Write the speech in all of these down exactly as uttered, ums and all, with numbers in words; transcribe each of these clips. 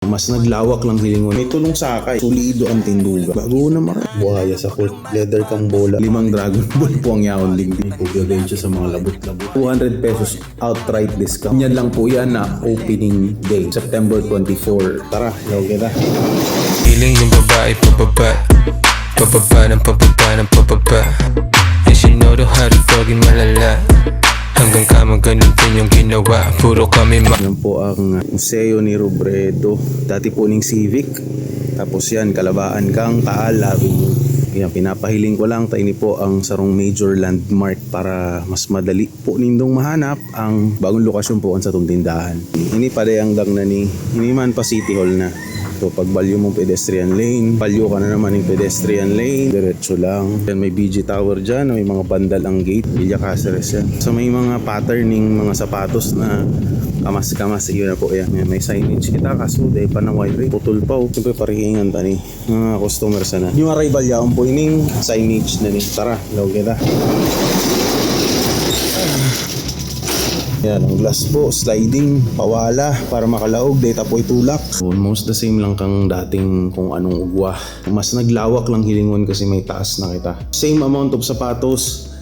Mas naglawak lang hilingon. May tulong sakay. Solido ang tinduga. Bago na maka-, buhaya sa court. Leather kang bola. Limang Dragon Ball po ang yaon din. May pugya din siya sa mga labot-labot. Two hundred pesos outright discount. Yan lang po yan na opening day, September twenty-four. Tara, yaw kita. Hiling ng babae pababa. Pababa ng pababa ng pababa. And she know the how to doggy malala. Hanggang kamo ganun din yung ginawa. Puro kami ma- Yan po ang Museo ni Robredo. Dati po ning Civic. Tapos yan, Calabaan kang Taal Avenue. Yan, pinapahiling ko lang, ta ini po ang sarong major landmark para mas madali po nindong mahanap ang bagong lokasyon po kan satong tindahan. Ini pa dai ang dang na ni, ini man pa City Hall na. So, pag balyo mo pedestrian lane, balyo ka na naman yung pedestrian lane, diretso lang. Yan, may B G Tower dyan, may mga bandal ang gate, Villa Caceres yan. So, may mga pattern ning mga sapatos na kamas-kamas, yun na po yan. May, may signage kita, kaso dai pa na wire, putol pa, oh. Siyempre, parihingan ta ni mga customer sana. New arrival yaon po ining signage na ni. Tara, laog kita. Yan, ang glass po, sliding, pawala, para makalaog, dai ta po itulak. Almost the same lang kang dating kung anong ugwa. Mas naglawak lang hilingon kasi may taas na kita. Same amount of sapatos,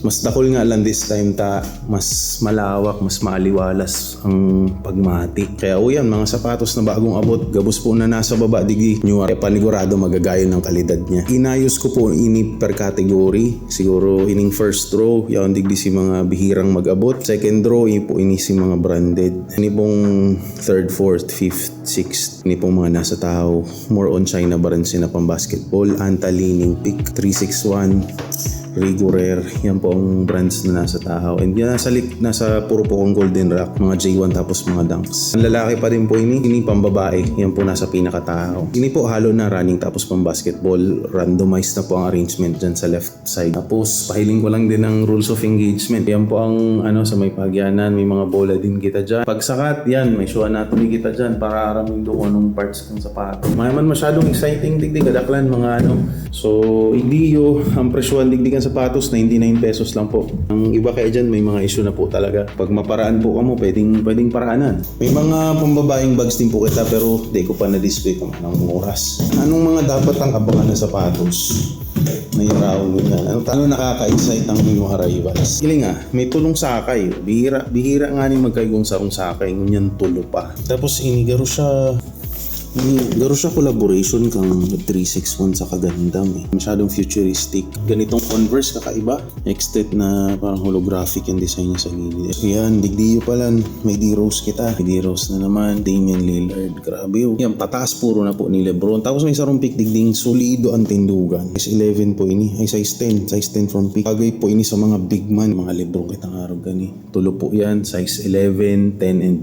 mas dakul nga lang this time ta, mas malawak, mas maaliwalas ang pagmati. Kaya o yan, mga sapatos na bagong abot, gabos po na nasa baba, digi nyo, kaya panigurado magagayon ang kalidad niya. Inayos ko po ini per category. Siguro ining first row, yaon digdi si mga bihirang mag-abot. Second row, ini po ini si mga branded. Ini pong third, fourth, fifth, sixth, ini pong mga nasa tahaw. More on China brands na pang basketball. Anta, Li-Ning, Peak, three six one, Rigorare. Yan po ang brands na nasa tahaw. And yan, nasa, lik- nasa puro po ang Golden Rock, mga J one tapos mga Dunks. Ang lalaki pa rin po ini, ini pambabae. Yan po nasa pinakatahaw. Ini po halo na running tapos pang basketball. Randomized na po ang arrangement dyan sa left side. Tapos, pahiling ko lang din ang rules of engagement. Yan po ang, ano, sa may pagyanan, may mga bola din kita dyan. Pagsakat, yan, may shoe anatomy kita dyan para aram nindo kung anong parts ng sapato. May man masyadong exciting, digdi, kadaklan, mga ano. So, igdiyo, ang presyohan, digdi, kan sapatos, ninety-nine pesos lang po. Ang iba kaya dyan, may mga issue na po talaga. Pag maparaan po kamo, pwedeng, pwedeng paraanan. May mga pambabaeng bags din po kita, pero di ko pa na-display kung anong oras. Anong mga dapat ang abangan na sapatos? May raon mo yan. Ano, ano nakaka-excite ang new arrivals? Hiling nga, may tulong sakay. Bihira, bihira nga ni magkaigong sarong sakay. Ngunyan tulo pa. Tapos ini, garo siya, ini, garo siya collaboration kang three six one sa Kagandam eh. Masyadong futuristic. Ganitong Converse kakaiba. Extend na parang holographic yung design niya sa gilid. Yan, digdiyo pala. May D-Rose kita. May D-Rose na naman. Damian Lillard. Grabe, oh. Yan, pataas puro na po ni Lebron. Tapos may sarong pick digding solido ang tindugan. Size eleven po ini. Ay, size ten. Size ten from pick. Bagay po ini sa mga big man. Mga Lebron kita nga arog gani. Tulo po yan. Size eleven, ten, and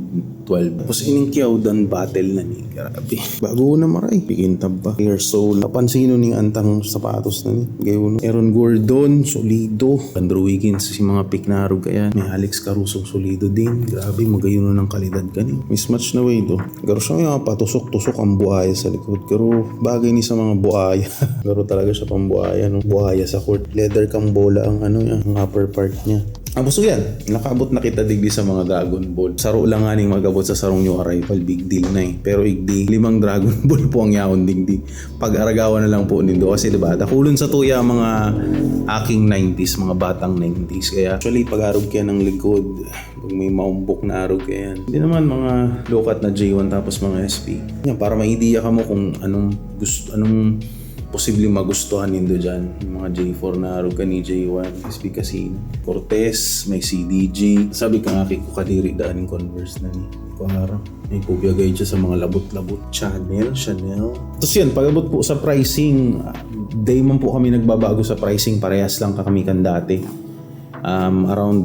twelve. Tapos ining Kiawdan battle na ni. Grabe. Bago na maray. Pikintab pa. Air sole. Papansinon ning antang sapatos na ni. Gayon. Aaron Gordon, solido. Andrew Wiggins, si mga pick na arog kaya. May Alex Caruso, solido din. Grabe, magayon ng kalidad gani. Mismatch na way do. Garo siya nga patusok-tusok ang buhaya sa likod. Garo bagay ni sa mga buhaya. Garo talaga siya pang buhaya, no? Buhaya sa court. Leather kang bola ang ano niya, ang upper part niya. Tapos so yan, nakaabot na kita digdi sa mga Dragon Ball. Saro lang nga ning mag-abot sa sarong new arrival, big deal na eh. Pero igdi, limang Dragon Ball po ang yaon digdi. Pag-aragawan na lang po nindo. Kasi diba, dakulon sa tuya mga aking nineties, mga batang nineties. Kaya actually, pag-arog kaya ng likod, pag may maumbok na arog kaya yan. Hindi naman mga lokat na J one tapos mga S P. Yan, para may idea kamo kung anong gusto, anong posibleng magustuhan nindo dyan. Yung mga J four na arog ka ni J one, S P Casino. Cortez, may C D G. Sabi ka nga, kiko kadiri daan yung Converse na ni. Kuwara. May pubya guide siya sa mga labot-labot. Chanel, Chanel. Tapos yan, pag-abot po sa pricing, ah, day man po kami nagbabago sa pricing. Parehas lang kami kan dati. Um, around,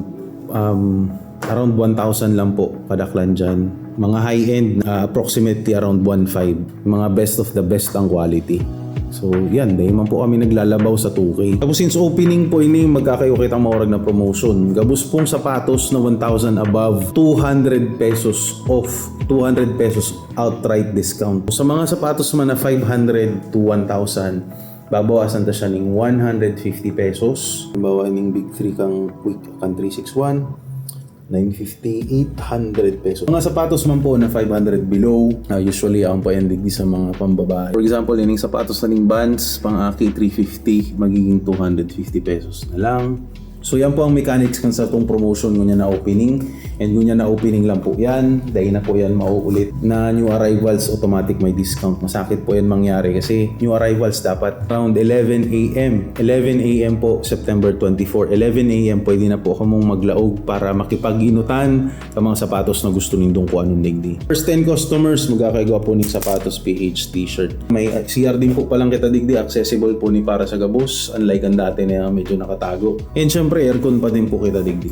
um, around one thousand lang po kadaklan dyan. Mga high-end, ah, approximately around one five. Mga best of the best ang quality. So, yan. Dahil man po kami naglalabaw sa two K. Tapos, since opening po ini, magkakayo kitang maurag na promotion. Gabos pong sapatos na one thousand above, two hundred pesos off. Two hundred pesos outright discount. Sa mga sapatos man na five hundred to one thousand, babawasan ta siya ning one hundred fifty pesos. Halimbawa, ning Big Three kang Quick, kang three six one, nine fifty, eight hundred pesos. Mga sapatos man po na five hundred below, ah, usually ang pa yan digdi sa mga pambabae. For example, ining sapatos na ning Vans, pang-aki, three fifty, magiging two hundred fifty pesos na lang. So yan po ang mechanics kan satong promotion ngunyan na opening. And ngunyan na opening lang po yan, dahil na po yan mauulit na new arrivals, automatic may discount. Masakit po yan mangyari kasi new arrivals dapat around eleven a m. Eleven a m po, September twenty-four, eleven a m pwede na po kamong maglaog para makipag-inutan ka mga sapatos na gusto nindong kuanon digdi. First ten customers, magkakaigwa po ning sapatos, P H t-shirt. May, ah, C R din po palang kita digdi, accessible po ni para sa gabos, unlike ang dati na medyo nakatago. And syempre, aircon pa din po kita digdi.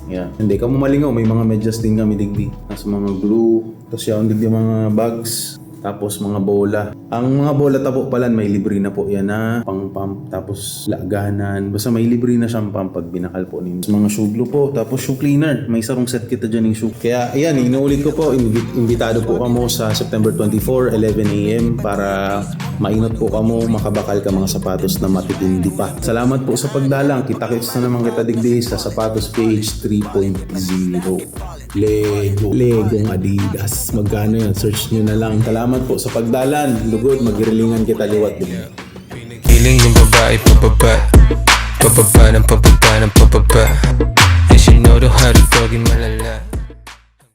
Yeah. Hindi ka mo malingaw, may mga medyas din kami digdi. Nasa mga glue, tapos yan digdi mga bags, tapos mga bola. Ang mga bola tapo palan, may libre na po yan na pang pump, tapos laganan. Basta may libre na siyang pump pag binakal po ninyo. Mga shoe glue po, tapos shoe cleaner. May sarong set kita dyan yung shoe. Kaya ayan, inuulit ko po, invi- imbitado po kamo sa September twenty-four, eleven a m para mainot po kamo, makabakal ka mga sapatos na matitindi pa. Salamat po sa pagdalang. Kita-kits na naman kita digdi sa Sapatos P H three point zero. Lego. Legong Adidas. Magkano yan? Search nyo na lang. Salamat po sa pagdalan. Lugod, magirilingan kita liwat din. Feeling yung babae pababa. Pababa ng pababa ng pababa. And she know the how to doggy malala.